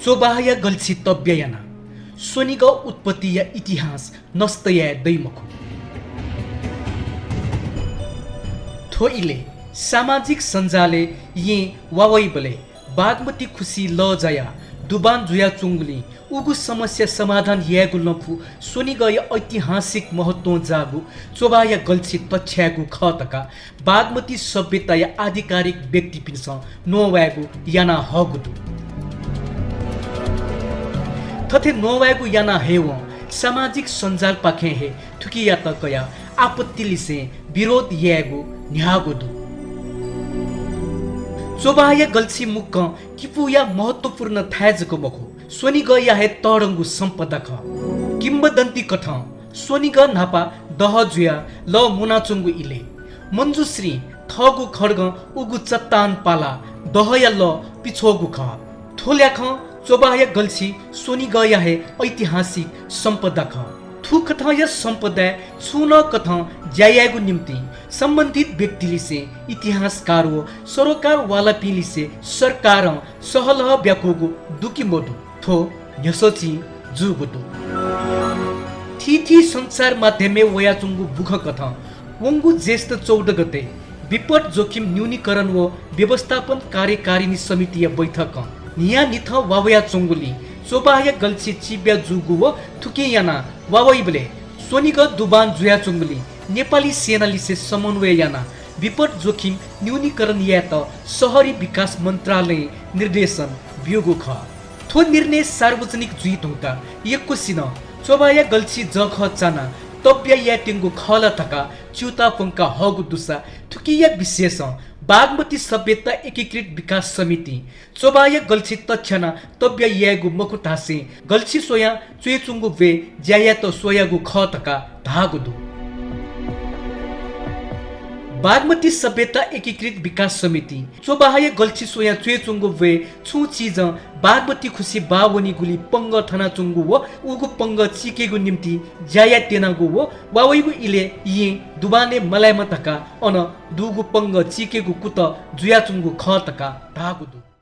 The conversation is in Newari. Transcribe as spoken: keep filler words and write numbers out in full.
च्वबाःया गल्छी तब्या यानाः स्वनिगः उत्पत्तिया इतिहास नष्ट याये दइ मखु। थ्व इलय् सामाजिक सञ्जालय् येँ वा वइबलय् बागमती खुसि लः जायाः दुबान जुयाच्वंगुलिं उगु समस्या समाधान यायेगु लँपु स्वनिगःया ऐतिहासिक महत्वं जाःगु च्वबाःया गल्छी तछ्यायेगु खः धकाः बागमती सभ्यताया आधिकारिक व्यक्तिपिन्सं नवायेगु याना हःगु दु। थथे नवायेगु याना हयेवं सामाजिक सञ्जालपाखें हे थुकियात कयाः आपत्ति लिसें विरोध यायेगु न्ह्याःगु दु। च्वबाःया गल्छी मुक्कं किपूया महत्वपूर्ण थाय् जक मखु, स्वनिगःया हे तःधंगु सम्पदा खः। किंवदन्ती कथं स्वनिगः न्हापा दह जुयाः लः मुनाच्वंगु इलय् मञ्जुश्रीं थःगु खड्गं उगु चट्टान पालाः दहया लः पिछ्वःगु खः। थ्व ल्याखं च्वबाःया गल्छी स्वनिगःया हे ऐतिहासिक सम्पदा खः। थुकथंया सम्पदाय् छुं नं कथं ज्या यायेगु निंतिं सम्बन्धित व्यक्तिलिसें इतिहासकार व सरोकारवालापिंलिसे सरकारं सहलह ब्याकूगु दु कि मदु, थ्व न्ह्यसःचिं जूगु दु। थीथी सञ्चार माध्यमय् वयाच्वंगु बुखँ कथं वंगु ज्येष्ठ चौध गते विपद जोखिम न्यूनीकरण व व्यवस्थापन कार्यकारिणी समितिया बैठकं न्हियान्हिथं वा वयाच्वंगुलिं च्वबाःया गल्छी चिब्या जूगु व थुकिं यानाः वा वइबलय् स्वनिगः दुबान जुयाच्वंगुलिं नेपाली सेनालिसे समन्वय यानाः विपद जोखिम न्यूनीकरण यायेत शहरी विकास मन्त्रालयं निर्देशन ब्यूगु खः। थ्व निर्णय सार्वजनिक जुइ धुंकाः यक्वसिनं च्वबाःया गल्छी जःखः चानाः तब्या यायेत्यंगु खः ला धकाः च्यूताः प्वंका हःगु दुसा थुकिया विषयसं बागमती सभ्यता एकीकृत विकास समितिं च्वबाःया गल्छी तछ्यानाः तब्या यायेगु मखु धासें गल्छी स्वयां च्वय्च्वंगु ब्वय् ज्या यायेत स्वयागु खः धकाः धाःगु दु। बागमती सभ्यता एकीकृत विकास समितिं च्वबाःया गल्छी स्वयां च्वय्च्वंगु ब्वय् छुं चिजं बागमती खुसि बाः वनीगुलिं पंगः थनाच्वंगु व उगु पंगः चीकेगु निंतिं ज्या यायेत्यनागु व वा वइगु इलय् येँ दुबानय् मलायेमा धकाः अन दुगु पंगः चीकेगु कुतः जुयाच्वंगु खः धकाः धाःगु दु।